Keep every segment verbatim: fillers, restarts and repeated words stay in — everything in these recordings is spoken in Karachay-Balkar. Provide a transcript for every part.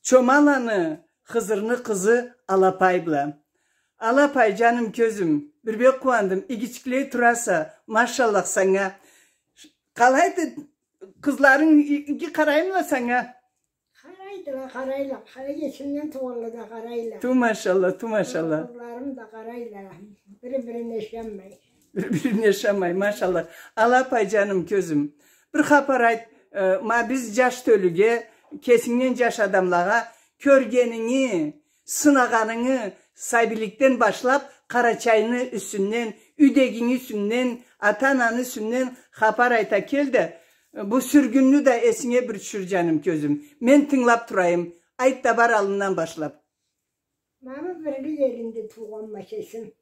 Чомаланы Хызырны къызы Алапай бла. Алапай, джаным, кёзюм, бир бек къууандым, игичиклей тураса, машаллах санга. Къалайды, къызларынг и-, иги къараймыла санга? Къарайдыла, къарайла. Къалай, эсимден туугъанла да къарайла. Ту машалла, ту машалла. Къызларым да къарайла. Бири-бирине ышанмай. Бири-бирине ышанмай, машалла. Алапай, джаным, кёзюм, бир хапар айт, э, ма биз джаш тёлюге, кесингден джаш адамлагъа, кёргенинги, сынагъанынги, сабийликден башлап, Къарачайны юсюнден, юйдегинги юсюнден, ата-ананы юсюнден хапар айта кел да, бу сюргюнню да эсинге бир тюшюр, джаным, кёзюм. Мен тынгылап турайым. Айт да бар, аллындан башлап. Ма бу Бирлик элинде туугъанма кесим.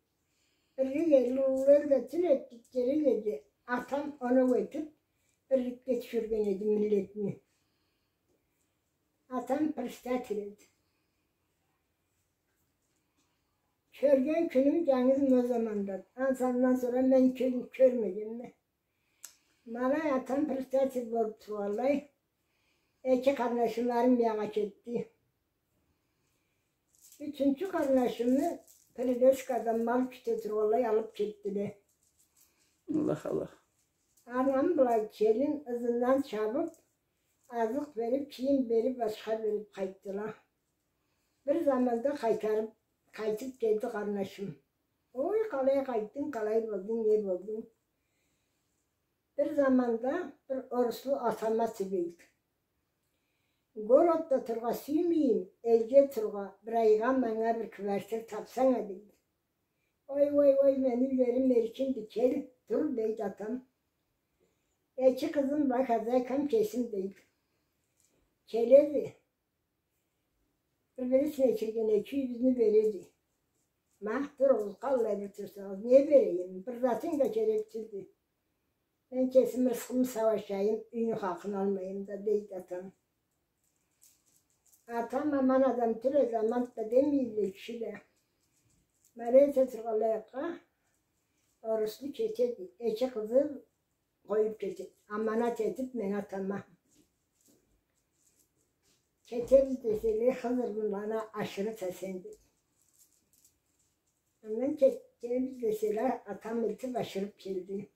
Бирлик эл, уллу эл да тюл эди, гитчерек эди. Атам оноу этип, Бирликге тюшюрген эди миллетни. Атам председатель эди. Кёрген кюнюм джангызым ол заманда. Ансы андан сора мен кёр-, кёрмегенме. Ма алай атам председатель болуп тургъанлай, эки къарнашым армиягъа кетди. Ючюнчю къарнашымы Прилескадан мал кюте тургъанлай алып кетдиле. Аллах, Аллах. Анам бла келин ызындан чабып, азыкъ берип, кийим берип, ашха берип къайтдыла. Бир заманда къайтарып, къайтып келди къарнашым. Ой, къалай къайтдынг, къалай болдунг, не болдунг? Бир заманда бир оруслу атама тюбейди. Городда тургъа сюймейме, элде тургъа, бир айгъа манга бир квартир тапсанг а, дейди. Ой, ой, ой, мени юйлерим эркинди, кел, тур, дейди атам. Эки къызым бар, хозяйкам кесим, дейди. Келеди. Бир-бирисине кирген эки юйюбюзню береди. Ма, туругъуз, къаллай бир турсагъыз, не берейим, бир затынг да керек тюлдю. Мен кесим рысхымы сауашайым, юйню хакъын алмайым да, дейди атам. Атам аман адам тюл эди, аман да демейле киши да. Ма алай эте тургъанлай, оруслу кетеди, эки къызын къоюп кетеди. Аманат этип мени атама. Кетебиз деселе, Хызыр бла аны ашырырса сен, деди. Андан кетебиз деселе, атам элтип ашырып келди.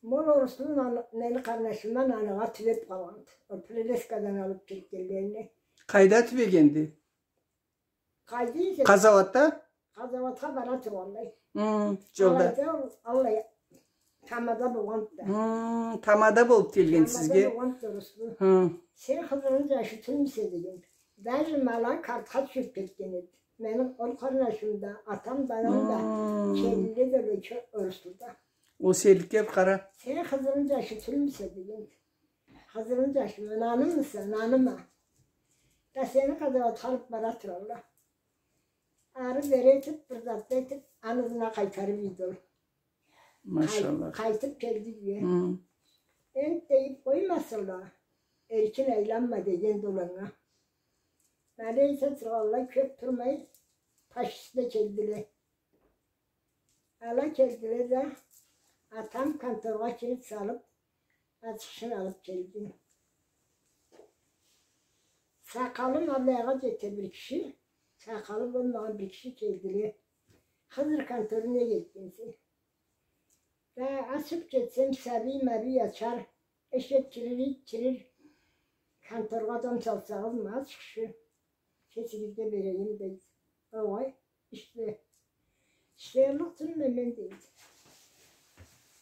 Ма ол оруслу наны-, мени къарнашымдан аныгъа тюбеп къалгъанды. Ол Прилескадан алып кетгенлерине. Къайда тюбегенди? Къайда эсе, къазауатда? Къазауатха бара тургъанлай. Хы, джолда. Алайда ол, аллай, тамада болгъанды да. Хы, тамада болуп келген сизге. Тамада болгъанды, оруслу. Хы. Сен Хызырны джашы тюлмюсе, деген. Даже ма алай картха тюшюп кетген эди. Мени ол къарнашым да, атам да, анам да, хы, келинле да, оруслу да. Ол серликге бир къара. Сен Хызырны джашы тюлмюсе, деген. Хызырны джашы, нанымыса, наныма. Да сени къазауатха алып бара туралла. Ары-бери этип, бир зат этип, аны ызына къайтарып ийди ол. Машаллах. Къай-, къайтып келди юйге. Хы. Энтда ийип къоймасынла, эркин айланма, дегенди ол анга. Ма алай эте тургъанлай, кёп турмай, фашистле келдиле. Ала келдиле да, атам конторгъа килит салып, ачхышын алып келди. Сакъалы ма былайгъа джете бир киши, сакъалы болмагъан бир киши келдиле. Хызыр, контору нек этгенсе? Да ачып кетсем, сабий-мабий ачар, эшек кирир, ит кирир, конторгъа дом салсагъыз ма, ачхышы. Кесигизге берейим, дейди. Огъай, ишле. Ишлерлик тюлме мен, дейди.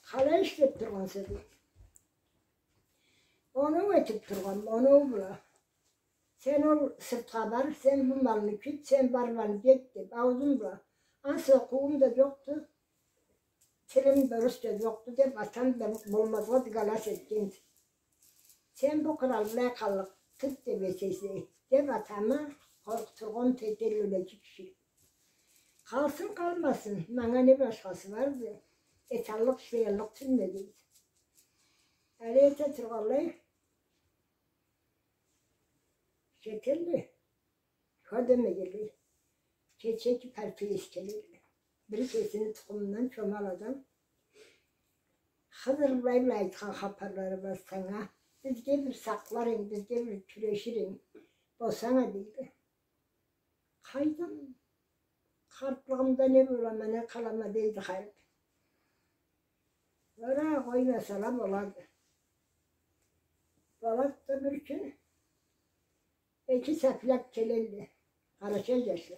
Къалай ишлеп тургъанса, дейди. Оноу этип тургъанма, оноу бла. Сен ол сыртха бар, сен бу малны кют, сен бар, бар, кет деп, аузум бла. Ансы окъууум да джокъду. Тилим да, орусча джокъду деп, атам да болмазгъа дыгалас этгенди. Сен бу кърал былай къаллыкъ тыт деп эсеси, деп атамы къоркъутургъа умут этелле эки киши. Къалсын, къалмасын, манга не башхасы барды? Эталлыкъ, ишлеяллыкъ тюлме, дейди. Алай эте тургъанлай, кетелле. Хо демегенлей. Кече эки партиист келелле. Бири кесини тукъумундан, Чомал адам. Хызыр былай-былай айтхан хапарлары бар санга. Бизге бир сакълар эдинг, бизге бир кюрешир эдинг болсанг а, дейди. Къайдам, къартлыгъымда не болама, не къалама, дейди Харип. Бара къоймаса болады. Болады да, бир кюн эки сапилак келелле, къарачай джашла.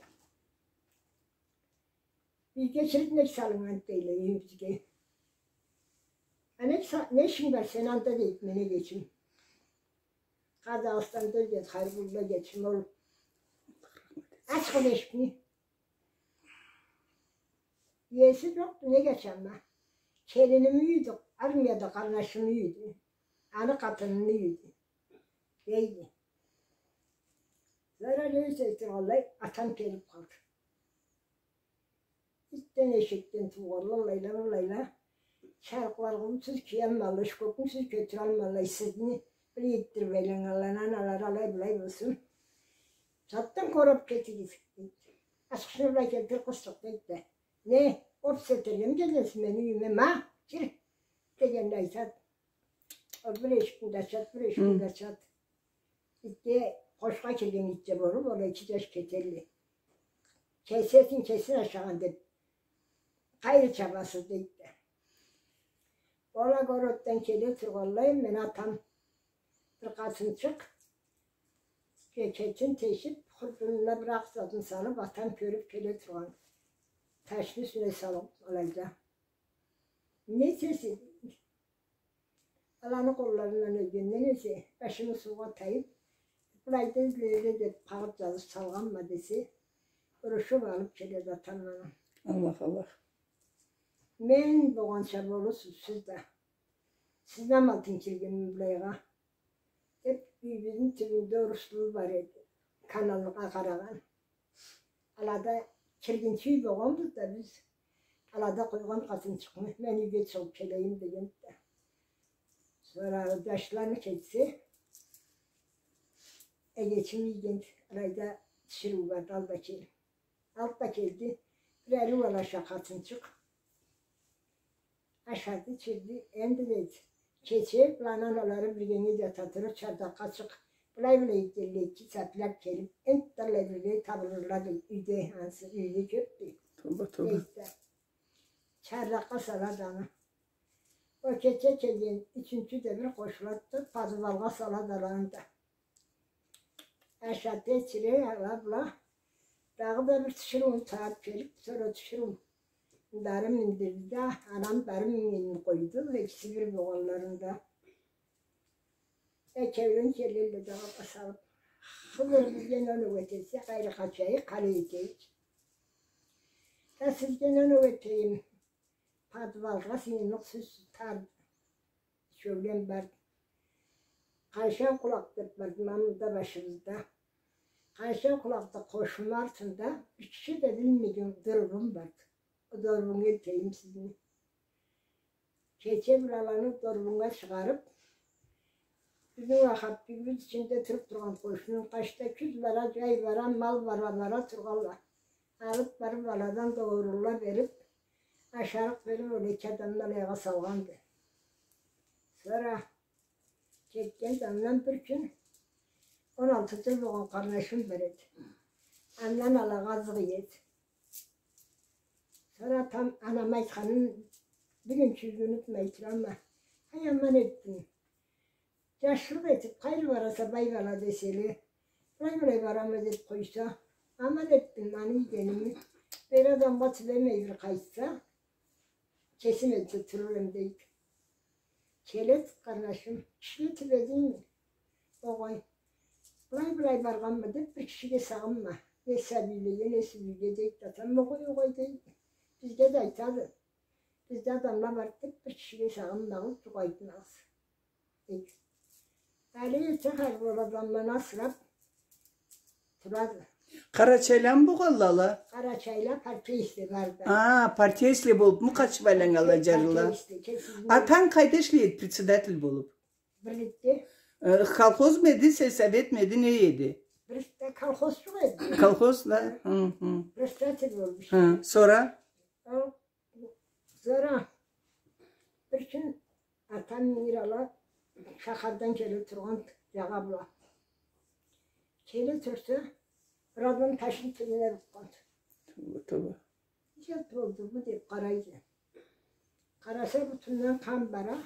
Юйге кириб, нек салыннган, дейле, юйюбюзге. А нек са-, не ишинг бар сени анда, дейди, мен эгечим. Къазахстанда ёлген Харибулла эгечим, ол. Ач къыл эшикни. Иеси джокъду, нек ачама? Келиними юйюдю, армияда къарнашымы юйюдю. Аны къатынымы юйюдю, дейди. Сора не эте тургъанлай, атам келиб къалды. Итден эшекден туугъанла, аллайла, быллайла. Чарыкъларыгъызны сиз киялмайла, шкокну сиз кётюралмайла, сизни бир этдириб айланнганла, аналары алай-былай болсун. Сыртдан къораб кетигиз, дейди. Ачхычны бла келтир, къызчыкъ, дейди да. Не, опус этергеми келгенсе мени юйюме, ма, кир, дегенде айтады. Ол бир эшикни да ачады, бир эшикни да ачады. Итге, къошха кирген итча болуб, ол эки джаш кетелле. Кесесин кесин ашагъан деб, къайры чабасыз, дейди да. Ол огороддан келе тургъанлай, мени атам бир къатынчыкъ джекетин тешиб, хурджунуна бир акъ затын салыб, атам кёрюб келе тургъан. Ташны юсюне салыб, алайда. Не этесе, дейди. Аланы къолларындан ёлгенден эсе, башымы суугъа тайыб, былайда изле-изле деб, къагъыт джазыб салгъанма, десе, урушуб алыб келеди атам аны. Аллах, Аллах. Мен болгъанча болурсуз сиз да. Сизни амалтын киргенме былайгъа, деб, юйюбюзню тюбюнде урус улу бар эди, каналгъа къарагъан. Алада киргинчи юй болгъанбыз да биз, алада къойгъан къатынчыкъны, мен юйге чыгъыб келейим, дегенди да. Сора джашланы кетсе, эгечим ийген алайда тиширыу барды, ал да кел. Алыб да келди. Бир ариу алаша къатынчыкъ. Ашады, ичирди. Энди, дейди, кече быланы аналары биргенге джата туруп, чардакъгъа чыкъ. Былай-былай этгенлей, эки сапилак келип, энтда алай бирге табылырла, дейди. Юйде, ансы, юйде кёпдю. Тоба, тоба. Дейди да. Чардакъгъа салады аны. Ол кече келген ючюнчю да бир къошулады да, подвалгъа салады аланы да. Ашата, ичире, ала, была. Дагъыда бир тиширыуну табып келип, сора тиширыуну дары миндирди да, анам дары мингенин къойду, экиси бир болгъанларында. Экеулен келелле дагъыда салып. Хызыр, бизге не оноу этесе, къайры къачайыкъ, къалай этейик? Да сизге не оноу этейим? Подвалгъа сыйынныкъ, сиз тар. Ючеулен барды. Къайшау къулакъ деп барды, ма мында башыбызда. Къайшау къулакъда къошуну артында бир киши да билмеген дорбун барды. Ол дорбуннга элтейим сизни. Кече бир аланы дорбуннга чыгъарып, бизни уахапбигибиз ичинде туруп тургъан къошуну, къачда кюз бара, джай бара, мал бара, бара тургъанла. Алып барып, аладан да орунла берип, ашарыкъ берип, ол эки адамны алайгъа салгъанды. Сора кетгенди, андан бир кюн он алты джыл болгъан къарнашым бар эди. Андан алагъа азыкъ иеди. Сора атам, анам айтханын бюгюнчюге унутмай турама. Ай, аман этдим. Джашлыкъ этип, къайры бараса, бай бала деселе, былай-былай барама деп къойса, аман этдим аны ийгеними. Бир адамгъа тилемей бир къайтса, кесим элтип турур эм, дейди. Келеди къарнашым, кишиге тиледингми? Огъай. Былай-былай баргъанма деп, бир кишиге сагъынма. Не сабийлеге, не сюйюуге, дейди атам. Огъай, огъай, дейди. Бизге да айтады. Бизде адамла бар деп, бир кишиге сагъынмагъыз, джукъ айтмагъыз. Али эртте хар болады, амма насрап турады. Къарачайламы болгъанла ала? Къарачайла, партиецле барды. А, партиецле болупму къачып айланнганла джарылы? Партиецле, кесибизни. Атанг къайда ишлей эди, председатель болуп? Бирликде. Э, колхозму эди, сельсоветми эди, не эди? Бирликде колхозчукъ эди. Колхоз да? Хы, хы. Председатель болуп ишлей эди. Хы, сора? Ол Сора бир кюн атам минир ала, Шахардан келе тургъан джагъа бла. Келе турса, бир адам ташны тюбюне букъгъан. Тоба, тоба. Джат болдуму деб къарайды. Къараса, бутундан къан бара.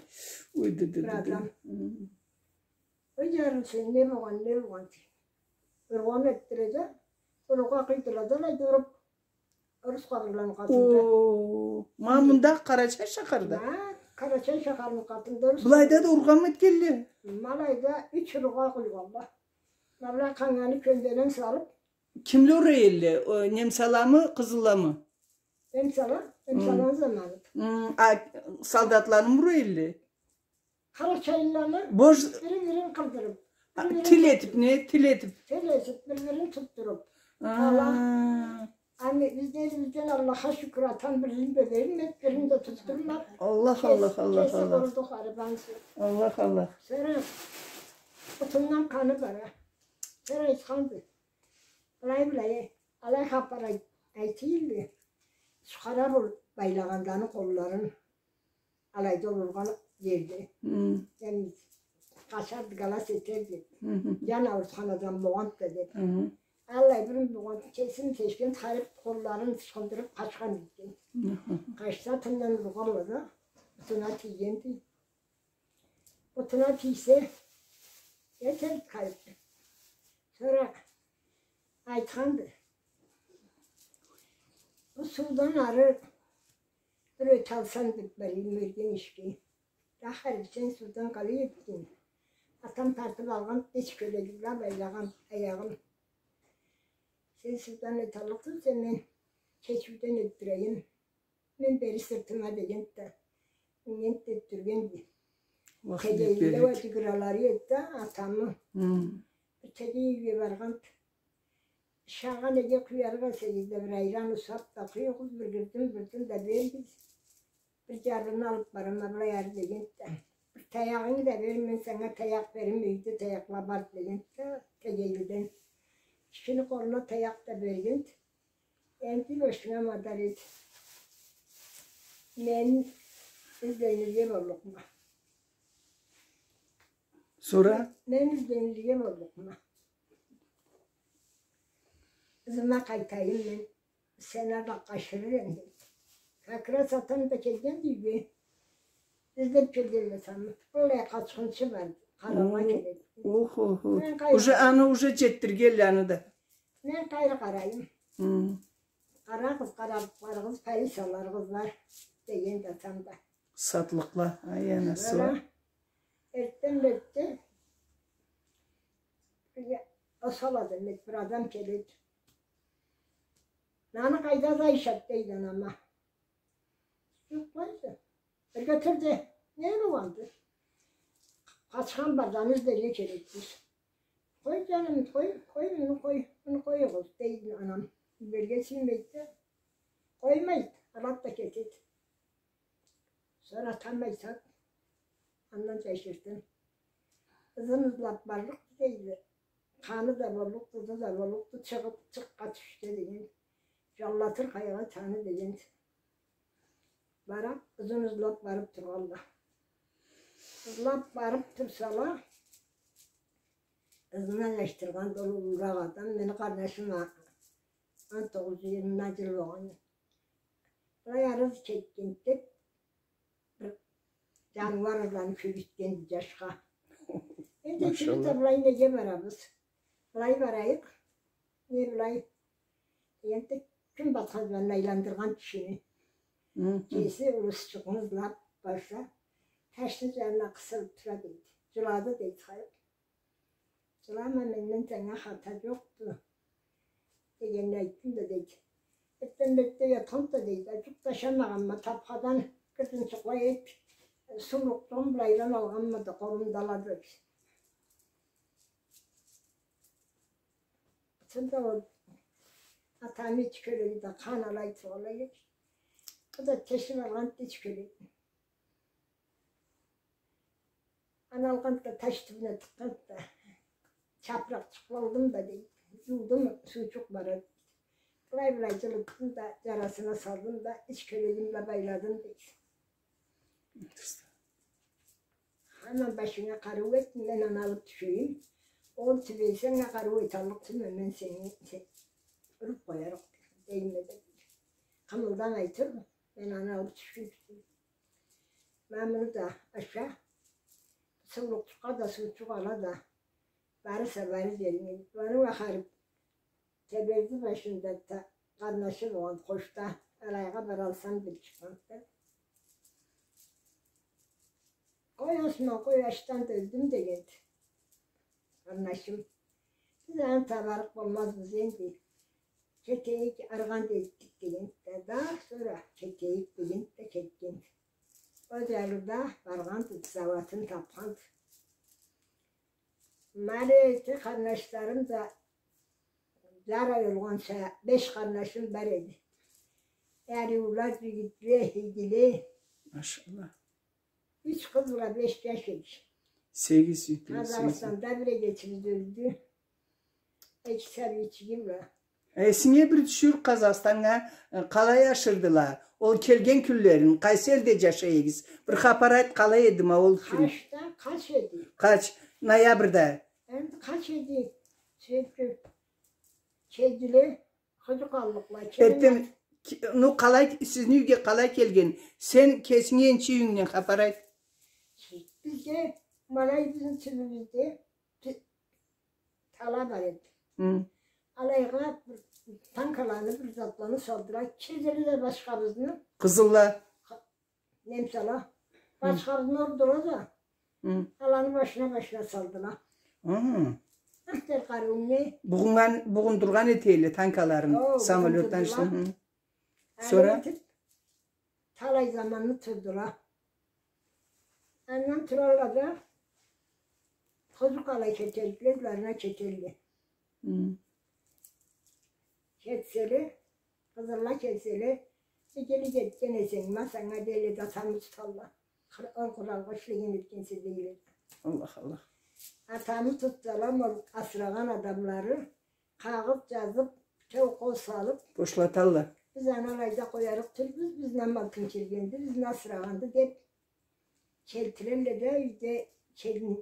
Ой, да, да, бир да, да, адам. Хы. Ой, джарлы, сен не болгъан, не болгъан? Ургъан этдиле да, ургъа къыйдыла да, алайда уруб, урус къабырланы къатында. О, ма мында Къарачай шахарда? Ма, Къарачай шахарны къатында урус. Былайда да ургъанмы этгенле? Ма алайда юч ургъа къуйгъанла. Ма былай къангъаны кёнделен салыб. Кимле ура элле? О, немсаламы, къызылламы? Немсала, немсаланы заманы. Хы, а солдатланы ура элле? Къарачайлыланы бош бир-бирин къырдырыб, а, бир-бирин тил этиб, тутдуруб, не, тил этиб. Тил этиб, бир-бирин тутдуруб. А. Ала, аны биз да элибизден, Аллахха шукур, атам бирин да бермеб, бирин да тутдурмаб. Аллах, кес-, Аллах, Аллах, кеси Аллах. Къурудукъ, арыбансы. Аллах, Аллах. Сора бутундан къаны бара. Сора айтханды. Былай, былай, алай хапар ай-, айтыйла. Сухара бул-, байлагъанланы къолларын. Алайда ургъан джерде. Хы. Яни, къачард, галас этерди. Хы, хы, хы. Джан аурутханадан болгъанды деб. Хы, хы. Аллай бир болгъанды, кесин тешген, къариб къолларын ычхындырыб къачхан экен. Хы, хы, хы. Къачса, тындан ургъанла да, бутуна тийгенди. Бутуна тийсе, этерди къайры. Сора айтханды. Бу суудан ары бир ёталсам деб барайым, Мерген ишге. Да, харип, сен суудан къалай ётдюнг? Атам тартыб алгъан, беш кёлеги бла байлагъан аягъым. Сен суудан ёталлыкъ тюлсе, мен кечиуден ётдюрейим. Мен бери сыртыма дегенди да, мингенди да ётдюргенди. Тегейли уа джыгыралары эди да, атамы. Хы. Бир тегей юйге баргъанды. Ашагъа неге къуярыкъ эсегиз да, бир айран усаб да къуюгъуз, бир гырдын-бырдын да беригиз. Бир джарлыны алыб барама, былай ары дегенди да. Бир таягъынгы да бер, мен санга таякъ берирме, юйде таякъла барды дегенди да, тегейлиден. Кишини къолуна таякъ да бергенди. Энди башынга мадар эди. Мен изленирге боллукъма. Сора? Мен изленирге боллукъма. Ызыма къайтайым мен. Сени да къачырыр эдим. Как раз атам да келгенди юйге. Излеб келгенле, атамы. Быллай къачхынчы барды. Къараргъа келеди. Охо, охо. Уже аны, уже джетдиргенле аны да. Мен къайры къарайым. Хы. Къарагъыз, къаралыкъларыгъыз, полицияларыгъыз бар, дегенди атам да. Сатлыкъла, ай, анасы. Ала, эртден-бертде, осал адам эди, бир адам келеди. Наны къайда да ишат, дейди анама. Джукъ, къойду. Бир гётюр да, не болгъанды? Къачхан барданы излерге керекбиз. Къой, джаным, къой, къой, муну къой, муну къоюгъуз, дейди анам. Излерге сюймейди да, къоймайды, алады да кетеди. Сора атам айтады, андан джашыртын. Ызын ызлаб барлыкъды, дейди. Къаны да боллукъду, ызы да боллукъду, чыгъыб, чыкъгъа тюшдю деген. Джанлатыр къайгъы таны деген. Барыб, ызын ызлаб барыб тургъанла. Ызлаб барыб турсала, ызындан алышдыргъан да ол уллуракъ адам, мени къарнашым а, он тогъуз, джыйырма джыл болгъан. Былай арыз кетген деб, бир джаныуарланы кёргюзтгенди джашха. Энди, машалла, экибиз да былай неге барабыз? Былай барайыкъ. Не былай? Энди кюн батхан заманда айландыргъан кишини. Хы, хы. Кеси урусчугъун ызлаб барса, ташны джанына къысылыб тура дейди. Джылады дейди, хайыр. Джылама, менден санга хата джокъду, дегенни айтдым да, дейди. Эртден-бертде ятханды да, дейди, джукъ да ашамагъанма, тапхадан гырдынчыкълай эт, сууругъун былайдан алгъанма да, къолумдала, дейди. Сора ол атамы ич кёлеги да къан алай тургъанлай эди. Ол да тешиб алгъанды ич кёлегин. Аны алгъанды да, таш тюбюне тыкъгъанды да, чапыракъчыкъла алдым да, дейди. Джуудум, суучукъ бара, дейди. Былай-былай джылытдым да, джарасына салдым да, ич кёлегим бла байладым, дейди. Андан башынга къарыу эт, мен аны алып тюшейим. Ол тюбесе, анга къарыу эталлыкъ тюлме, мен сени, се-, уруб къоярыкъ, дейме да. Къымылдамай тур, мен аны алып тюшейим. Ма муну да аша, суулукъчукъгъа да суучукъ ала да, барырса бара джеринге. Барып ахыры Теберди башында да къарнашы болгъан, къошда, алайгъа баралсам деп чыкъгъанды. Къой, Осман, къой, ачдан да ёлдюм, дегенди къарнашым. Биз аны табарыкъ болмазбыз энди. Кетейик, аргъан да этдик, дегенди да, сора кетейик, дегенди да, кетгенди. Ол джарлыда баргъанды, зауатын тапханды. Ма эте къарнашларым да джар ариу болгъанча, беш къарнашым бар эди. Ариула, джигитле, игиле. Машалла. Юч къыз бла беш джаш эди. Сегиз юй. Къазахстанда бир эгечибиз ёлдю. Эки сабийчиги бла. Эсинге бир тюшюр, Къазахстаннга, э, къалай ашырдыла ол келген кюнлерин, къайсы элде джашай эдигиз? Бир хапар айт, къалай эди ма ол кюн? Къачда, къач эди. Къач, ноябрда. Энди къач эди, сюекли келдиле, къучукъ аллыкъла. Эртден, ки-, ну, къалай, сизни юйге къалай келген? Сен кесинги энчи юйюнгден хапар айт. Бизде, ма алай бизни тюбюбюзде, Т-, тала бар эди. Хы. Алайгъа бир танкаланы, бир затланы салдыла. Келдиле да башхабызны. Къызылла. Ха-, немсала. Хы. Башхабызны урдула да. Хы. Аланы башына-башына салдыла. Хы. Ахтер къарыу не? Бугъунган, бугъундургъан этелле танкаларын. О, самолётдан бугъундурдула. Иште. Хы. Сора? Алай этип, талай заманны турдула. Андан туралла да, къучукъ ала кетерик, ёзлерине кетелле. Хы. Кетселе, къызылла келселе, игилик этген эсенг, ма санга дейле да, атамы туталла. Къыр-, ол къуралгъа ишлеген этгенсе дейле. Аллах, Аллах. Атамы тутсала, ол асырагъан адамлары, къагъыт джазып, битеу къол салып. Бошлаталла. Биз аны алайда къоярыкъ тюлбюз, бизни амалтын келгенди, бизни асырагъанды деп келтирелле да, юйде келин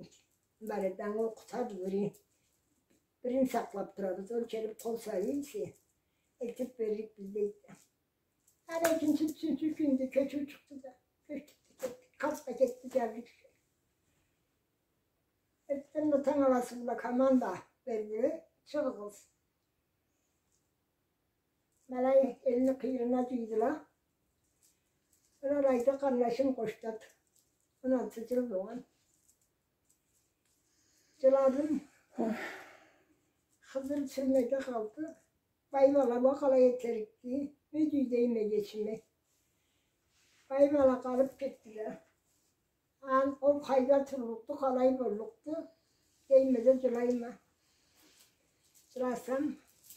бар эди, аны окъутады бири. Бирин сакълап турабыз, ол келип къол салый эсе, элтип берликбиз дейди. Ары экинчи, ючюнчю кюнде кёчюу чыкъды да, кёчдюк да кетдик. Къарт да кетди, джарлы киши. Эртден да танг аласы бла команда бердиле, чыгъыгъыз. Ма алай элни къыйырына джыйдыла. Бир алайда къарнашым къошда, он алты джыл болгъан. Джыладым. Хызыр тюрмеде къалды. Байбала, уа, къалай этерикди? Ма джюйдейме кечиме. Байбала къалып кетдиле. Ан, ол къайда турлукъду, къалай боллукъду? Дейме да джылайма. Джыласам,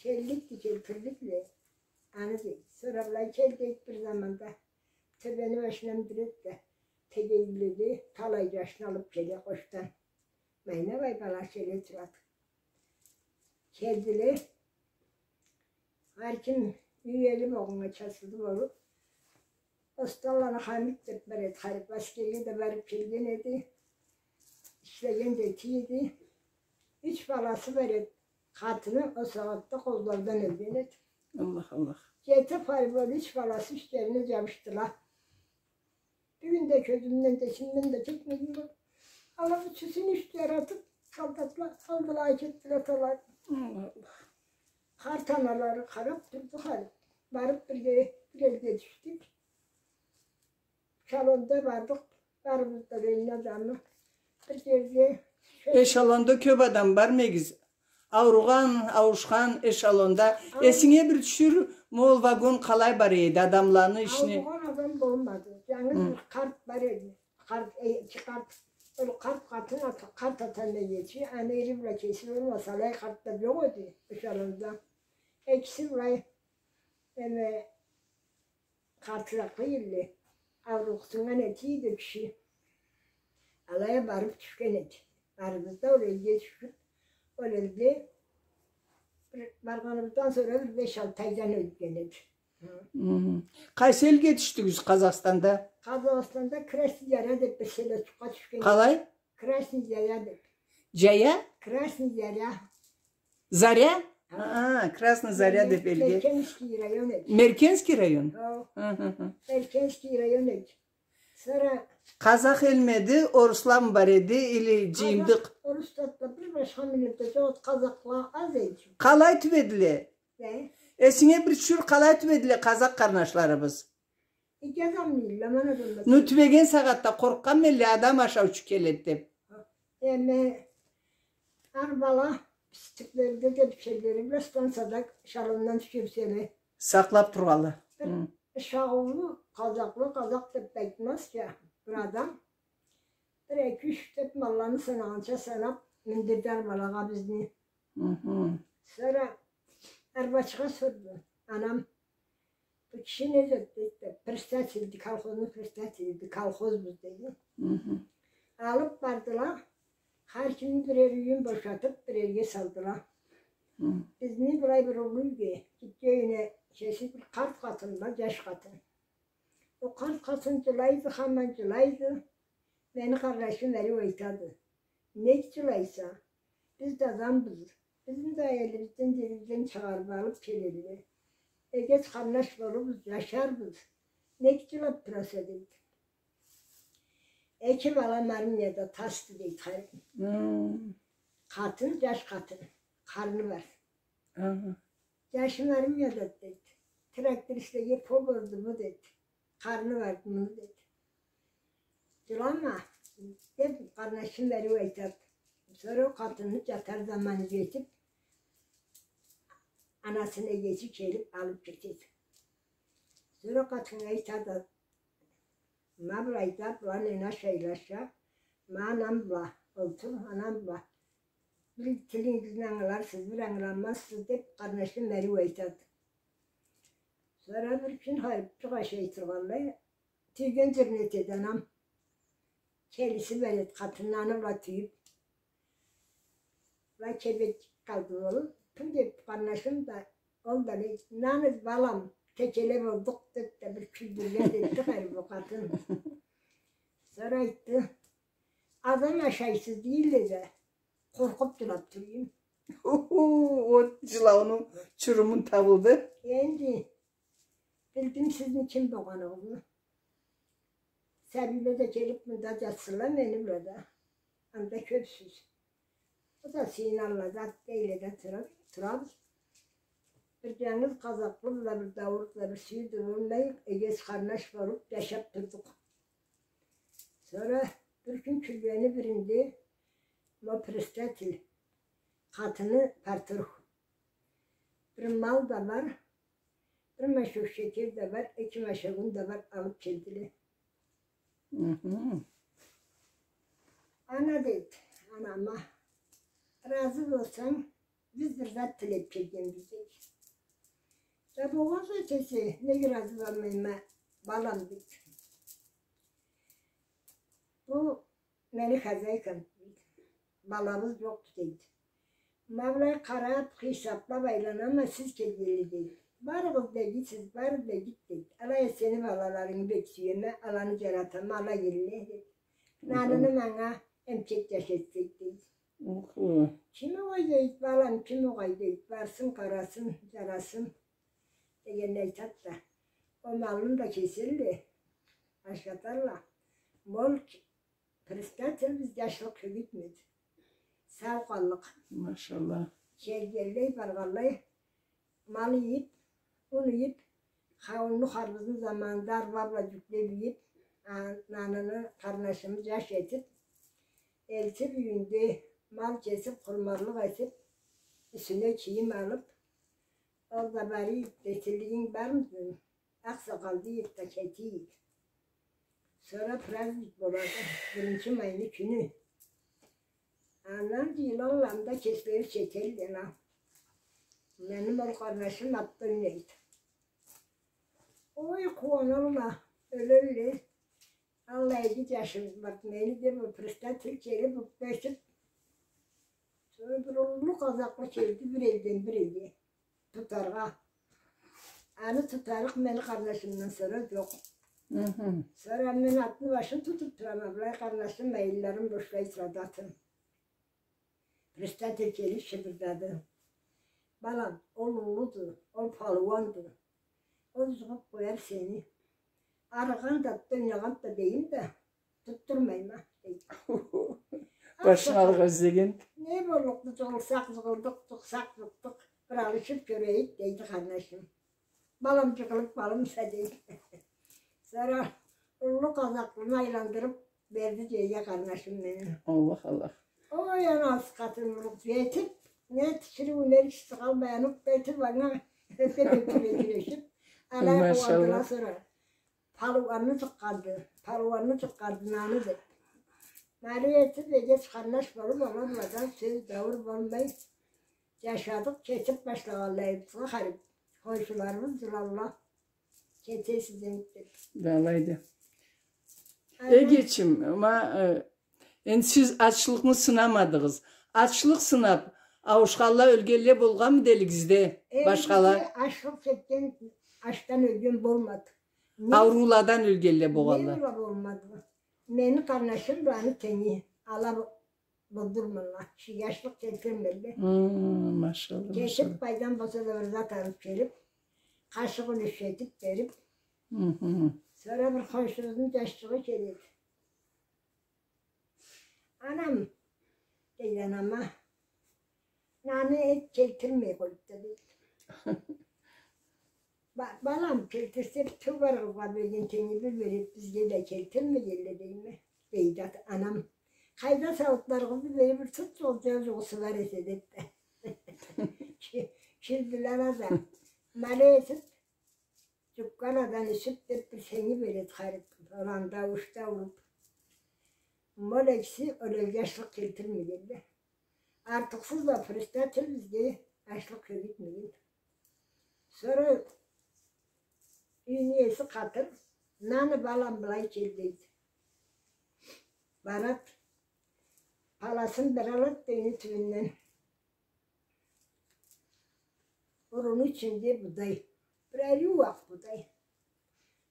келликди, келтирликле. Аны дейди. Сора былай кел дейди бир заманда. Тёбени башына миндирет да, тегейледи, талай джашны алып келе къошдан. Майна Байбала келе турады. Келдиле. Хар ким юй эли болгъаннга часылды болуп, Останланы Хамит деп бар эди, Харипасскеге да барып келген эди. Ишлеген да эте эди. Юч баласы бар эди. Къатыны ол сагъатда къозлаудан ёлген эди. Аллах, Аллах. Джети пай болуп, юч баласы ючлерине джабышдыла. Бюгюн да кёзюмден да, эсимден да кетмеген бу. Ала ючюсюн ючлери атып, солдатла алдыла, кетдиле талай. Аллах, Аллах. Къарт аналары къарап турду хали. Барып бирге бир элге тюшдюк. Эшелонда бардыкъ, барыбыз да, элни адамы. Бир джерде эшелонда кёп адам бармы эдигиз? Ауругъан, ауушхан эшелонда. Ау- Эсинге бир тюшюр, ма ол вагон къалай бара эди, адамланы ишине? Ауругъан адам болмады. Джангыз бир къарт бар эди. Къарт, э, эки къарт, бир къарт къатын, ата-, къарт атам да эди. Аны эри бла кеси болмаса, алай къарт да джокъ эди эшелонда. Экиси былай, эме, къартыракъ эдиле, ауругъусуннган эди киши. Алай а барып тюшген эди. Барыбыз да ол элге тюшюп, ол элде бир баргъаныбыздан сора бир беш-алты айдан ёлген эди. Хы. Хы. Къайсы элге тюшдюгюз Къазахстанда? Къазахстанда Красный Яра деп бир селочукъгъа тюшген эдик. Къалай? Красный Заря деп. Джая? Красный Заря. Заря? Ха. А, Красный Заря деп элге. Меркенский район эди. Меркенский район? Хо. Хы, хы, хы. Меркенский район эди. Сора... Къазакъ элмиди, орусламы бар эди, или джыйымдыкъ? Къазакъ, орус затла бир башха миллетде джокъ, къазакъла аз эди. Къалай тюбедиле? Не? Эсинге бир тюшюр, къалай тюбедиле къазакъ къарнашларыбыз? Эки адам дейдиле, аман адамла. Ну, тюбеген сагъатда къоркъгъанмы элле, адам ашаучу келеди деп? Эм, ар бала пистиклеринде да бир шейлери бла станцияда эшелондан тюшюрселе. Сакълап тургъанла. Бир ышагъыулу, къазакълы, къазакъ деп да айтмазча, бир адам. Бир эки-юч деп малланы санагъанча санап, миндирди арбалагъа бизни. Сора арбачыгъа сорду. Анам, бу киши не зат дейди, председательди, колхозну председателиди, колхозбуз деди. Алып бардыла, хар кимни бирер юйюн бошатып, бирерге салдыла. Бизни былай бир уллу юйге, гитче юйюне, кеси бир къарт къатын бла, джаш къатын. Ол къарт къатын джылайды, хаман джылайды. Мени къарнашым ариу айтады: «Нек джылайса? Биз да адамбыз. Бизни да элибизден, джерибизден чыгъарып алып келелле. Эгеч къарнаш болубуз, джашарбыз. Нек джылап тураса?» — дейди. Эки балам армияда тасды, дейди, харин. Къатын, джаш къатын, къарны бар. Джашым армияда, дейди. Трактористлеге повардымы, дейди. Къарны барды муну, дейди. Джылама, деп, къарнашым ариу айтады. Сора ол къатынны джатар заманы джетип, анасыны эгечи келип алып кетеди. Сора къатын айтады: «Ма былайда, быланы ашайла, ма анам бла олтур, анам бла. Бир тилигизни ангыларсыз, бир ангыламазсыз», — деп, къарнашым ариу айтады. Сора бир кюн харипчик ашай тургъанлай, тюйген джерин этеди анам. Келиси бар эди, къатынны аны бла тюйюп. Ла кебек къалды ол. Тым деп къарнашым да, ол да не, наны, балам, текеле болдукъ, деп да бир кюлдюрген этди харип ол къатын. Сора айтды: «Адам ашайсыз дейле да, къоркъуп джылап турайым». Ол джылауну чурумун табылды. Энди билдим сизни ким болгъаныгъызны. Сабийле да келип мында джатсынла мени бла да. Анда кёпсюз. Ол да сыйыналла да, дейле да тура-, турабыз. Бир джангыз къазакълы бла, бир даурукъ да, бир сюйюр да болмай, эгеч къарнаш болуп джашап турдукъ. Сора бир кюн кюлгени биринде ма председатель, къатыны парторг. Бир мал да бар, бир машок шекер да бар, эки машок ун да бар, алып келдиле. Ана, дейди, анама, разы болсанг, биз бир зат тилеп келгенбиз, дейди. Да болгъан зат эсе, неге разы болмайма, балам, дейди. Бу мени хозяйкам, дейди. Балабыз джокъду, дейди. Ма былай къарап, хыйсаплап айланама сиз келгенли, дейди. Барыгъыз да эгечсиз, бары да эгеч, дейди. Алай а сени балаларынгы бек сюеме, аланы джаратама, ала келле, дейди. Наныны манга эмчек джаш этсек, дейди. Ким огъай, дейди, балам, ким огъай, дейди. Барсын, къарасын, джарасын, дегенни айтады да. Ол малын да кеселле, ашаталла. Мол. Председателибиз джашлыкъ кёгюйтмеди. Сау къаллыкъ. Машалла. Келгенлей, баргъанлай, мал ийип, ун ийип, хауунну, харбызны заманында арба бла джюклеп ийип, а, наныны къарнашымы джаш этип, элтип, юйюнде мал кесип, къурманлыкъ этип, юсюне кийим алып, ол да барып, бетинлигинг бармы? Акъсакъалды ийип да кетейик. Сора праздник болады, биринчи майны кюню. Андан джыйылалла, анда кеслери четелле. Мени ол къарнашым атда ойнайды. Ой, къууаналла, ёлелле. Аллай иги джашым бар мени, деп, ол председатель келип, укпа этип. Сора бир уллу къазакълы келди, бир элден бир элге тутаргъа. Аны тутарыкъ мени къарнашымдан сора джокъ. Хы-хы. Сора мен атны башын тутуп турама, былай къарнашым, айылларын бошлай турады атым. Председатель келип шыбырдады. Балам, ол уллуду, ол палуанды. Ол жыгъып къояр сени. Арыгъан да, тойнагъан да дейим да, туттурмайма, дейди. Башын алыргъа излеген. Не боллукъду, жыгъылсакъ, жыгъылдыкъ, жыкъсакъ, жыкъдыкъ. Бир алышып кёрейик, дейди къарнашым. Балам, жыгъылып къалыпса, дейди. Сора уллу къазакълыны айландырып берди жейге къарнашым мени. Аллах, Аллах. Ой, анасы къатын урлукъ, жетип, не тиширыу, не иши къалмай, аныкъ этип, анга эте-эте кюрешип, алай къууандыла сора. Палуанны жыкъгъанды, палуанны жыкъгъанды наны деп. Ма алай этип, эгеч къарнаш болуп, ала бла да сёз, дауур болмай, жашадыкъ, кетип башлагъанлайыбызгъа харип, хоншуларыбыз жылалла. Кетесиз энтда. Да алайды. Эгечим, ма, э, энди сиз ачлыкъны сынамадыгъыз. Ачлыкъ сынап, ауушханла, ёлгенле болгъанмыды элигизде? Башхала? Элигизде ачлыкъ чекген, ачдан ёлген болмады. Не, аурууладан ёлгенле болгъанла? Не бла болмады. Мени къарнашым бла аны тенги. Ала болдурмалла, шу ачлыкъ келтирмелле. Хы, машалла, машалла. Кетип, къайдан болса да бир зат алып келип, къашыкъ юлюш этип берип, сора бир хоншубузну жашчыгъы келеди. Анам, дейди анама, наны, эт келтирмей къоюп да, дейди. Ба-, балам, келтирсе, туугъаныбызгъа берген тенги бир береди, бизге да келтирмегенле, дейме. Дейди ат-, анам. Къайда саутларыгъызны берип, бир сыт жол жугъусу бар эсе, деп да. Ки-, кюлдюле ала да. Ма алай этип, жуккаладан ишип деп, бир тенги береди харип. Ол анда ауушда уруп. Ма ол экиси, ол элге ачлыкъ келтирмегенле. Артыкъсыз да председатель бизге ачлыкъ кёргюзтмеген. Сора юйню иеси къатын, наны, балам, былай кел, дейди. Барат, паласын бир алат да юйню тюбюнден. Урууну ичинде будай. Бир ариу акъ будай.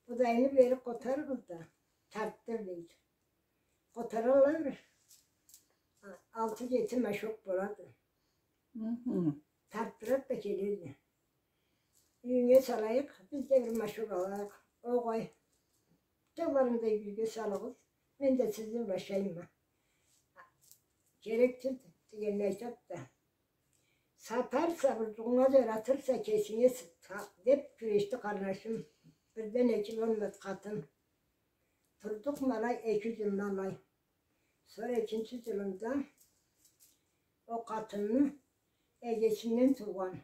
Будайны бери къотарыгъыз да, тартдыр, дейди. Къотаралла бир. А-, алты-жети машок болады. Хы-хы. Тартдырады да келеди. Юйюнге салайыкъ, биз да бир машок алайыкъ. Огъай. Туугъанымда юйге салыгъыз. Мен да сизни бла ашайма. Керек тюл дегенни айтады да. Сатарса, буржугъунга жаратырса, кесинге сат, деп кюрешди къарнашым. Бирден эки болмады къатын. Турдукъ ма алай эки жыл ма алай. Сора экинчи жылында ол къатынны эгечинден туугъан.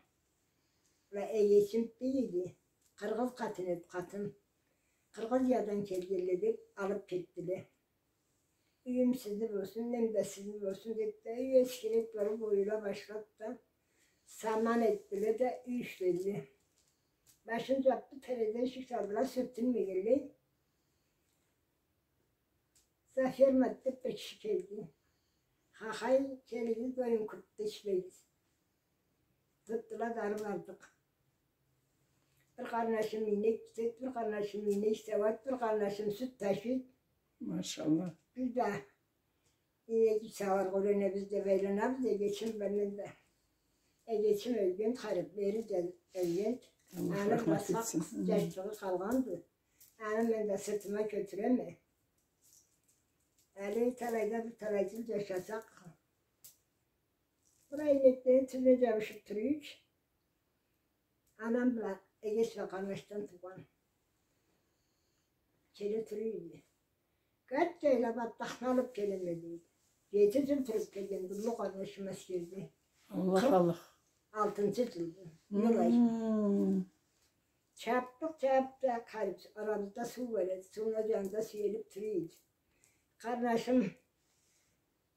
Ла эгечим бий эди, къыргъыз къатын эди къатын. Къыргъызиядан келгенле деп алып кетдиле. Юйюм сизни болсун, мен да сизни болсун, деп да, юй эскерек болуп оюла башлады да, саман этдиле да, юй ишледиле. Башын жапды, терезеден эшик салдыла, сюртюнмегенлей. Зафермат деп бир киши келди. Хахай, келигиз, оюн куртда ишлейбиз. Тутдула да ары бардыкъ. Бир къарнашым ийнек кюсейди, бир къарнашым ийнек сауады, бир къарнашым сют ташыйды. Машалла. Биз да ийнек сауаргъа юренебиз деп айланабыз, эгечим бла мен да. Эгечим ёлген, хариплери да ёлген. Аллах рахмат этсин. Аны бла сакъ жашчыгъы къалгъанды. Аны мен да сыртыма кётюреме. Алай талайда бир талай жыл жашасакъ. Былай ийнеклени тюбюне жабышып туруйучу. Анам бла эгеч бла къарнашдан туугъан. Келе туруй эди. Къат жайла батдахны алып келеме, дейди. Жети жыл туруп келгенди уллу къарнашым аскерде. Аллах, Аллах. Къыркъ алтынчы жылды. Былай. Хы. Чапдыкъ, чапдыкъ, харип, арабызда суу бар эди. Сууну жанында сюелип туруй эди. Къарнашым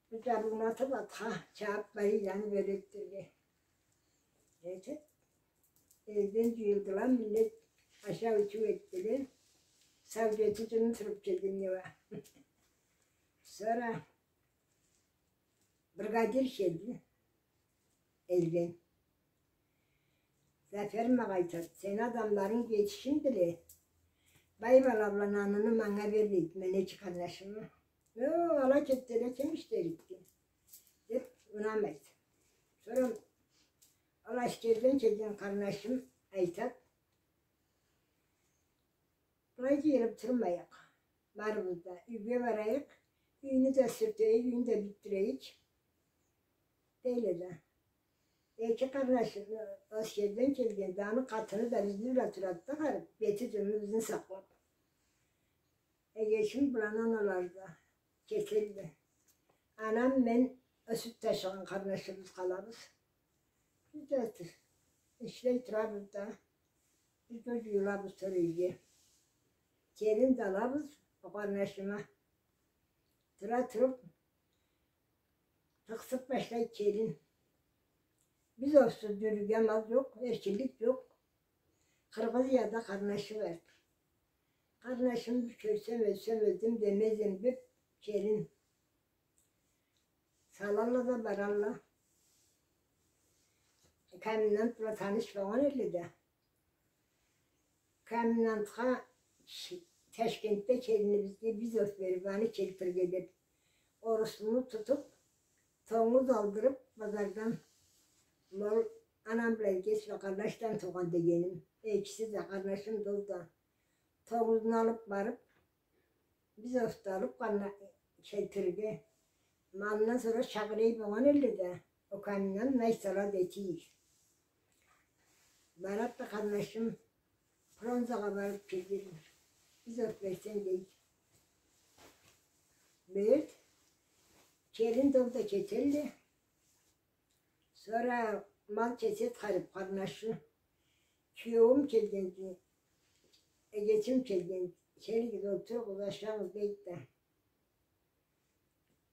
Бу жабыуну аты Батха, чабып бара эди аны бёлектирге. Эди. Элден жыйылдыла, миллет ашау-ичиу этдиле. Сау жети жылны туруп келгенле уа. Сора бригадир келди элден. Зафер магъа айтады: «Сени адамларынг жетишимдиле, Бай бала бла наныны манга бер, дейди, мен эки къарнашымы. О, ала кетселе, ким ишлерикди? Деп, унамайды. Сора ол аскерден келген къарнашым айтады: «Былай джыйылып турмайыкъ. Барыбыз да юйге барайыкъ, юйню да сюртейик, юйню да битдирейик», — дейле да. Эки къарнашым, э, аскерден келген да, аны къатыны да бизни бла турады да, къарап, бети-джюрню бизни сакълап. Эгечим бла аналары да кетелле. Анам, мен, о сют ташыгъан къарнашыбыз къалабыз. Биз да ту-, ишлей турабыз да, биз да джыйылабыз сора юйге. Келин да алабыз ол къарнашыма. Тура туруп, тыкъсып башлайды келин. Биз озсуз джюрюрге амал джокъ, эркинлик джокъ. Къыргъызияда къарнашы барды. Къарнашымы бир кёрсем, ёлсем, ёлдюм демезме деп, келин. Салалла да баралла. Комендант бла таныш болгъан элле да. Комендантха, Ташкентде келинибизге вызов берип, аны келтирирге деп, оруслуну тутуп, тонгуз алдырып, базардан, ол анам бла эгеч бла къарнашдан туугъан дегеним. Экиси да, къарнашым да, ол да. Тонгузну алып барып, вызовну алып, къарна-, келтирирге. Ма андан сора чакъырай болгъан элле да, ол комендант Найсала Детиев. Барады да, къарнашым, фронтагъа барып келгенле, вызов берсенг, дейди. Берди. Келин да, ол да кетелле. Сора мал кесед къарып, къарнашы. Киеуюм келгенди, эгечим келгенди. Келигиз, олтуругъуз, ашагъыз, дейди да.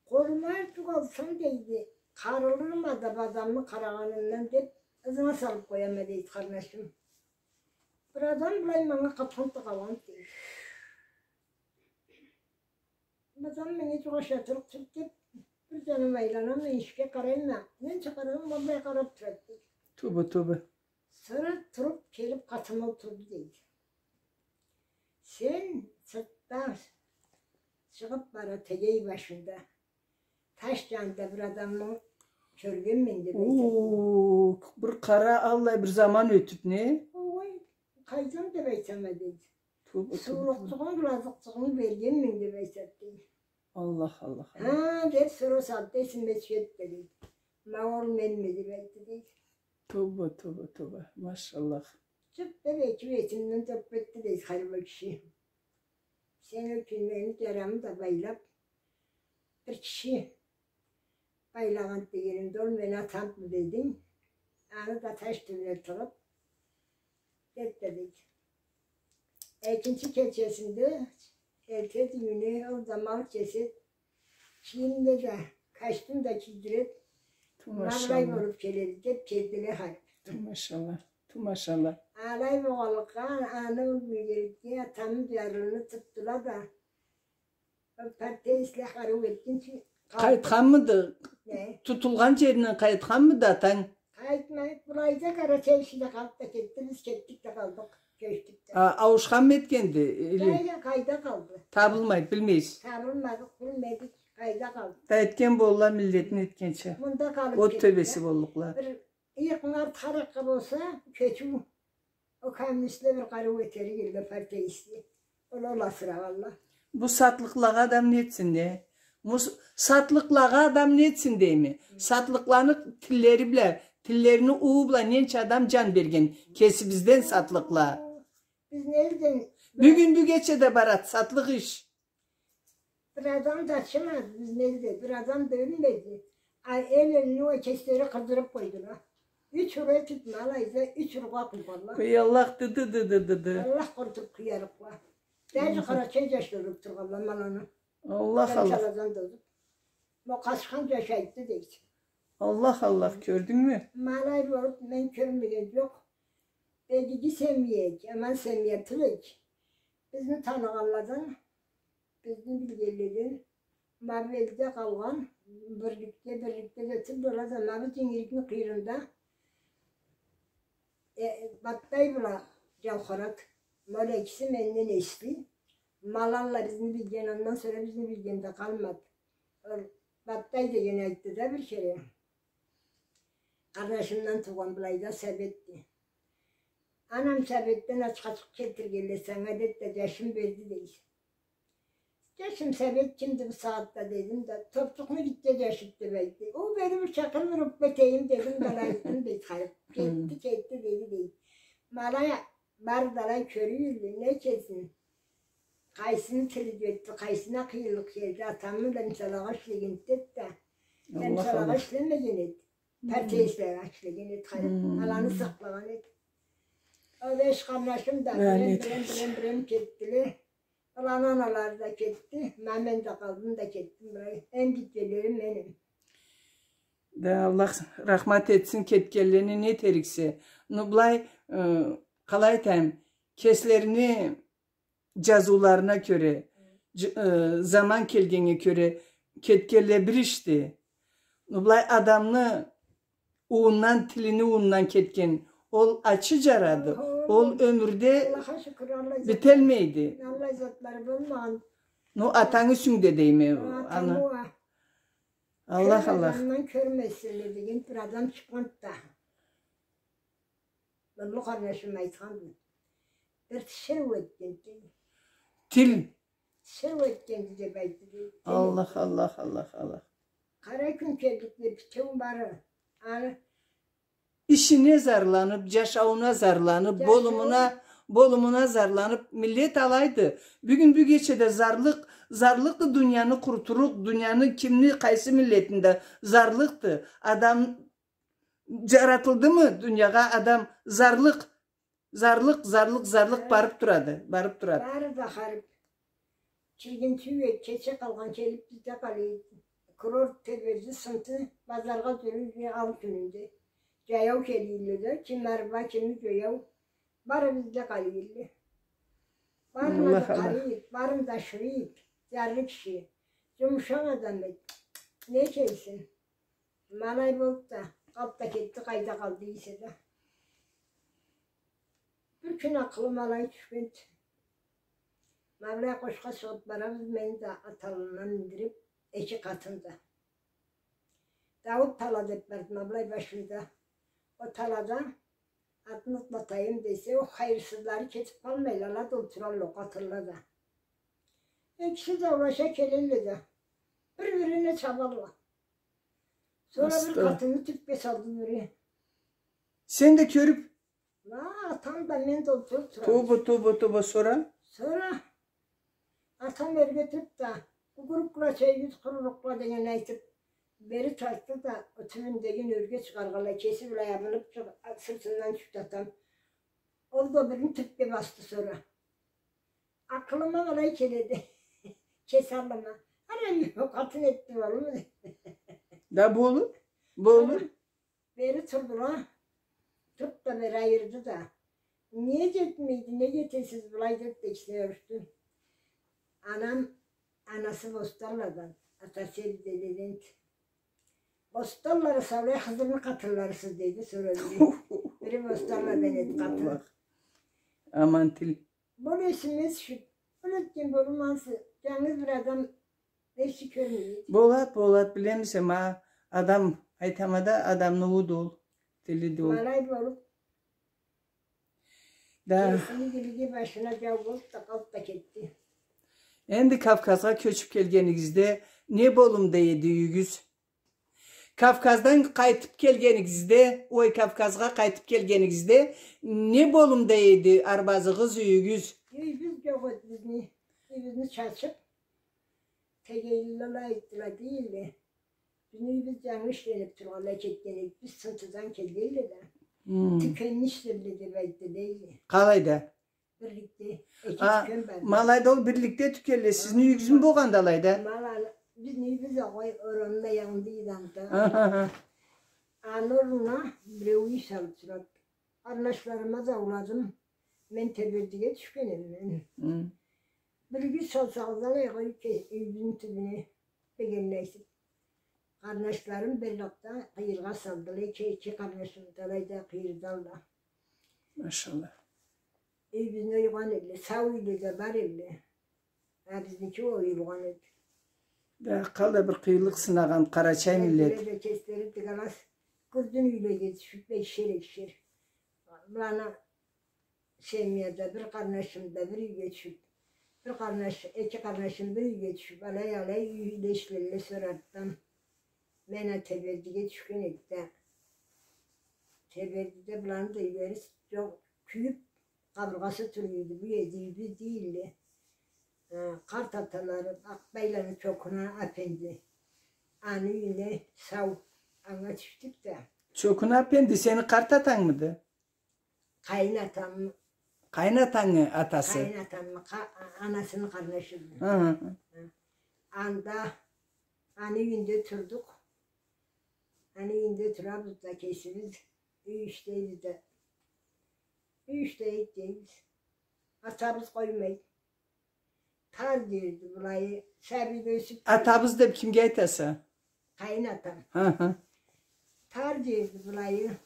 Къолума артыкъ алсам, дейди, къарылырма да адамны къарагъанындан деп, ызына салып къояма, дейди, къарнашым. Бир адам былай манга къатхан да къалгъан, дейди. Адам меннге джукъ ашатырыкъ тюлдю деп, бир джаным айланама, эшикге къарайма. Ненча къарасам, былай къарап турады, дейди. Тоба, тоба. Сора туруп келип къатыма олтурду, дейди. Сен сыртда чыгъып бара, тегей башында, таш джанында бир адамны кёргенме деп айтады. О, бир къара, аллай бир заман ётюп, не? Ой, къайдам деп айтама, дейди. Тоба, тоба, тоба. Суулукъчугъунгу, бир азыкъчыгъынгы бергенме деп айтады, дейди. Аллах, Аллах, Аллах. Ха, деп сора сагъатда эсиме тюшеди, дейди. Ма ол менме деп айтды, дейди. Тоба, тоба, тоба. Машаллах. Чырт деп эки бетимден да ёпеди, дейди, харип ол киши. Сен ол кюн мени джарамы да байлап, бир киши байлагъан дегенимде, ол мени атамды дединг. Аны да таш тюбюне тыгъып, деди да, дейди. Экинчи кечесинде, эртеси кюню ол да мал кесед, кийимни да, костюм да кийдиред, ту, ма былай, машаллах, болуп келеди деп келдиле харип. Ту, машаллах, ту, машаллах. Алай болгъанлыкъгъа, аны ол бир джерге, атамы джарлыны тутдула да, ол партейцле къарыу этгинчи къалды. Къайтханмыды? Не? Тутулгъан джеринден къайтханмыды атанг? Къайтмай, былайда Къарачай ичинде къалып да кетди, биз кетдик да къалдыкъ, кёчдюк да. А, ауушханмы этгенди, или? Джокъ, джокъ, къайда къалды? Табылмайды, билмейсиз. Табылмадыкъ, билмедик, къайда къалды. Да этген болла, миллетни этгенча. Мында къалып кетди да. От тёбеси боллукъла. Бир ыйыкъны артха-артха болса, кёчюу. Ол коммунистле бир къарыу этерик элле, партейцле. Ол, ол асырагъанла. Бу сатлыкълагъа адам не этсин, не? Мус-, сатлыкълагъа адам не этсин дейме? Хы. Сатлыкъланы тиллери бла, тиллерини ууу бла ненча адам джан берген кесибизден сатлыкъла. Биз не элден... Бюгюн бюгече да барад сатлыкъ иш. Бир адам да ачымады бизни элде, бир адам да ёлмеди. А эл элни ол кеслери къырдырып къойдула. Юч уру этип, ма алайда, юч уругъа къуйгъанла. Къуй Аллах, ды, ды, ды. Аллах къурутуп къуярыкъла. Даже Аллах. Къарачай джашла ёлтюргенле, ма аланы. Аллах, Аллах. Джанчаладан да озуп. Ма Къасхан джаш айтды, дейди. Аллах, Аллах, кёрдюнгмю? Ма алай болуп, мен кёрмеген джокъ. Бек иги семья эди, аман семья тюл эди. Бизни таныгъанладан, бизни билгенледен, ма бу элде къалгъан, бирликде, бирликде да тюл бола да, ма бу джангылыкъны къыйырында, э, Баттай бла Джауһарат. Ма ол экиси менден эсли. Ма алай бизни билген, андан сора бизни билген да къалмады. Ол Баттай деген айтды да бир кере. Къарнашымдан туугъан былайда Сабетди. Анам Сабетден ачха-ачхыкъ келтиргенле санга, деди да, джашым берди, дейди. Джашым Сабет кимди бу сагъатда, дедим да, топчукъну гитче джашыды, деб айтды. О, бери бир чакъыр бир ёпке этейим, дедим да, алай айтдым, дейди, харип. Кетди, кетди, деди, дейди. Ма алай барды да алай кёрюйле, не этесин? Къайсыны тили джетди, къайсына къыйынлыкъ келди. Атамы эмсалагъа ишлеген эди да. Аллах, Аллах. Эмсалагъа ишлемеген эди. Партия ишлеге ишлеген эди, харип. Аланы сакълагъан эди. Ол беш къарнашым да бирем, бирем, бирем, бирем кетдиле. Аланы аналары да кетди. Ма мен да къалдым да кетдим былай. Эм гитчелери меним. Да, Аллах рахмат этсин кетгенлерине, не этериксе. Ну, былай, э, къалай айтайым, кеслерини джазыуларына кёре, дж-, э, заман келгеннге кёре кетгенле бир ишди. Ну, былай адамны уундан, тилини уундан кетген, ол ачы джарады, ол ёмюрде бителмейди. Аллай затлары болмагъан. Ну, атангы юсюнде дейме, аны. Аллах, Аллах. Кёрмесин деген бир адам чыкъгъанды да. Уллу къарнашым айтханды. Бир тиширыу этгенди. Тил. Тиширыу этгенди деб айтды, дейди. Аллах, Аллах, Аллах, Аллах. Къара кюн келдик деб, битеу бары. Аны ишине зарланыб, джашауна зарланыб, болумуна, болумуна зарланыб, миллет алайды. Бюгюн бюгече да зарлыкъ, зарлыкъды дунияны къурутурукъ, дунияны кимни, къайсы миллетни да зарлыкъды. Адам Джаратылдымы дуниягъа адам зарлыкъ, зарлыкъ, зарлыкъ, зарлыкъ барыб турады, барыб турады. Бары да харип. Чиргинтиу эди, кече къалгъан келиб бизде къалады. Курорт теберди, сынды, базаргъа джюрюйдю ал кюнюнде. Джаяу келийле да, кими арба, кими джаяу. Бары бизде къалыйла. Барын да къарыйыкъ, барын да ашырыйыкъ. Зарлы киши. Джумушакъ адам эди. Не этесин? Ма алай болду да, къалыб да кетди, къайда къалды эсе да. Бир кюн акъылыма алай тюшгенди. Ма былай къошха чыгъыб барабыз, мени да ат аллына миндириб, эки къатын да. Дауут тала деб барды, ма былай башында. Ол талада атны атлатайым десе, ол хайырсызлары кетиб къалмайла, ала да олтуралла ол къатынла да. Экиси даулаша келелле да, бир-бирине чабалла. Сора бир къатынны тюбге салды бири. Сен да кёрюб? Ла, атам да, мен да олтуруб турабыз. Тоба, тоба, тоба, сора? Сора атам ёрге туруб да, къугурукъла, чейгиз къурурукъла деген айтыб, бери тартды да, ол тюбюндегин ёрге чыгъаргъанлай, кеси былай абыныб чыгъ-, сыртындан тюшдю атам. Ол да бирин тюбге басды сора. Акъылыма къалай келеди. Кеси аллыма. Ана, къатын этди, болур. Да болур. Болур. Бери турдула. Туруб да бери айырды да. Не джетмейди, не джетесиз былай деб да, экисине урушду. Анам, анасы Бостанладан, атасы Элдедеденди. Бостанлары саулай Хызырны къатынларысыз, дейди, сора бири. Бири Бостанладан эди къатын. Аллах. Аман тил. Бол эсиме тюшюб, ол этген болур ансы, джангыз бир адам эши кёрмейди. Болад, болад, билемисе, ма адам, айтама да, адамны ууду ол, тилиди ол. Ма алай болуб, да. Эсини билиги башына джау болуб да, къалыб да кетди. Энди Кавказгъа кёчюб келгенигизде не болумда эди юйюгюз? Кавказдан къайтыб келгенигизде, ой, Кавказгъа къайтыб келгенигизде, не болумда эди арбазыгъыз, юйюгюз? Юйюбюз джокъ эди бизни. Юйюбюзню чачыб, тегеллиле айтдыла, дейле. Бизни юйюбюз джангы ишлениб тургъанлай кетген эди. Биз сынтыдан келгенле да. Хмм. Тюкенни ишлерле деб айтды, дейле. Къалайда? Бирликде. Эки тюкен барды. Ма алайда ол бирликде тюкенле. Сизни юйюгюзмю болгъанды алайда? Ма алай, бизни юйюбюз огъай, орамны аягъында эди анда. Аха, аха. Аны орнуна биреу юй салыб турады. Къарнашларыма да ауладым. Мен тебердиге тюшген эдим мен. Хы. Бир юй салсагъыз алай, къой, юйюбюзню тюбюне дегенлей айтыб. Къарнашларым бир джакъда къыйыргъа салдыла. Эки, эки къарнашым да алайда къыйырдалла. Машалла. Юйюбюзде юйгъан эдиле, сау юйле да бар эдиле. А бизники оюлгъан эди. Да, къалай бир къыйынлыкъ сынагъан къарачай миллет. Кеслери да, кеслери дыгалас, гюрдюн юйлеге тюшюп, экишер, экишер. Быланы семьяда бир къарнашым да бир юйге тюшюп, бир къарнаш-, эки къарнашым бир юйге тюшюп, алай-алай юйле ишледиле, сора артдан. Мен а Тебердиге тюшген эдик да. Тебердиде быланы да юйлери джокъ, кюйюп, къабыргъасы тюрлю эди, бу эди, бу эди дейле. Э, къарт аталары, Акъбайланы Чокуна апенди. Аны юйюне сау, анга тюшдюк да. Чокуна апенди сени къарт атангмыды? Къайын атамы. Къайын атангы атасы? Къайын атамы, къа-, анасыны къарнашыды. Хы, хы, хы. Хы. Анда аны юйюнде турдукъ. Аны юйюнде турабыз да кесибиз. Юй ишлейбиз да. Юй ишлейик дейбиз. Атабыз къоймай. Тар дерди былайы, сабийле ёсюп. Атабыз деп кимге айтаса? Къайын атам. Хы, хы. Тар дерди былайы.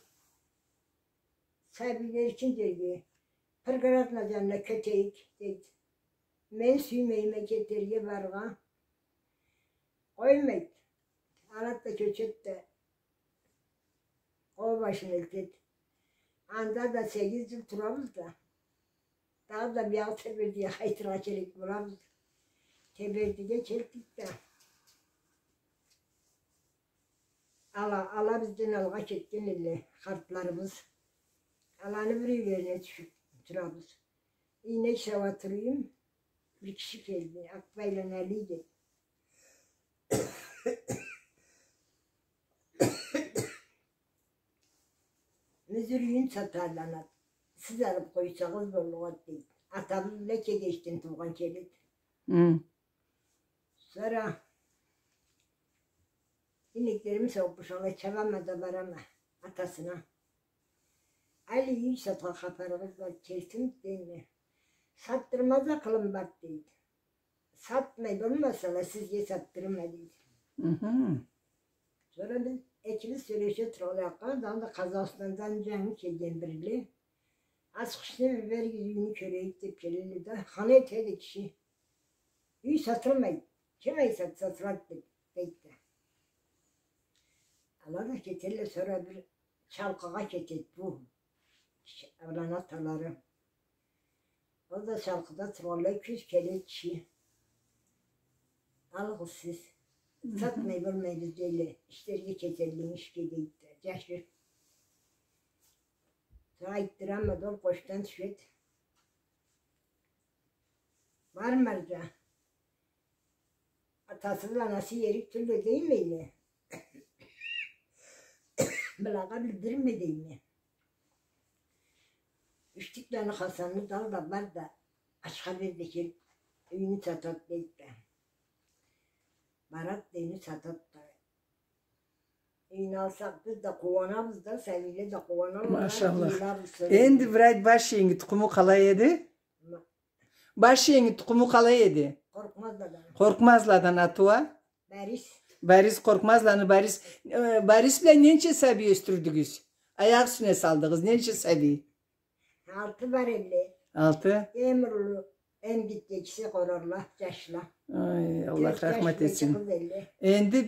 Сабийле эркин джерге, Пригородна джанына кетейик, дейди. Мен сюймейме кетерге, барыргъа. Къоймайды. Алат да кёчет да, къол башын элтет. Анда да сегиз джыл турабыз да. Дагъыда биягъы Тебердиге къайтыргъа керек болабыз. Тебердиге келдик да. Ала, ала бизден алгъа кетген элле, къартларыбыз. Аланы бир юйлерине тюшюп турабыз. Ийне сауа тура эдим, бир киши келди, Акъбайланы Али деп. Мюзюр юйюн саталла, аны сиз алып къойсагъыз боллукъ эди, дейди. Атабыз бла Кегечден туугъан келеди. Хы. Сора инеклерими сауп бошалай, чабама да барама атасына. Али, юй сатхан хапарыгъыз бар, келсин, дейме. Сатдырмаз акъылым бар, дейди. Сатмай болмаса да, сизге сатдырама, дейди. Хы. Сора биз экибиз сёлеше тургъанлай, анда Къазахстандан джангы келген бирле. Асхычны бир беригиз, юйню кёрейик деп келелле да, ханы этеди киши. Юй сатылмайды. Ким айтса, сатылады деп, дейди да. Ала да кетелле, сора бир Чалкъыгъа кетеди бу. Аланы аталары. Ол да Чалкъыда тургъанлай, кюз келеди киши. Алыгъыз сиз. Хы хы. Сатмай болмайбыз, дейле. Ишлерге кетелле, ишге, дейди да. Джашы. Сора айтдырама да, ол къошдан тюшеди. Бар марджа. Атасы бла анасы эрик тюлле деймейле. Былагъа билдирме дейме. Юч тюклени Хасанны да ал да бар да, ачха бер да кел, юйню сатат дейди да. Барат да юйню сатат да. Юйню алсакъ, биз да къууанабыз да, сабийле да къууаналла да. Машаллах. Энди бир айт, баш иегингни тукъуму къалай эди? Ма- Баш иегингни тукъуму къалай эди? Къоркъмазладан. Къоркъмазладан, а тууа? Борис. Борис, Къоркъмазланы Борис. Э, Борис бла ненча сабий ёсдюрдюгюз? Аякъ юсюне салдыгъыз, ненча сабий? Алты бар эдиле. Алты? Эм уллу, эм гитче экиси къоралла, джашла. Ай, Аллах рахмат этсин. Тёрт джаш бла эки къыз эдиле. Энди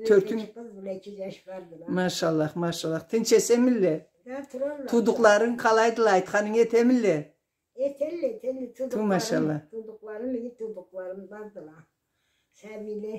тёртюнг? Энди тёрт къыз бла эки джаш бардыла. Машаллах, машаллах. Тынч эсемиле? Да, туралла. Туудукъларынг къалайдыла, айтханынг этемиле? Этелле, этелле, туудукъларым, машаллах, туудукъларым, иги туудукъларым бардыла. Сабийле,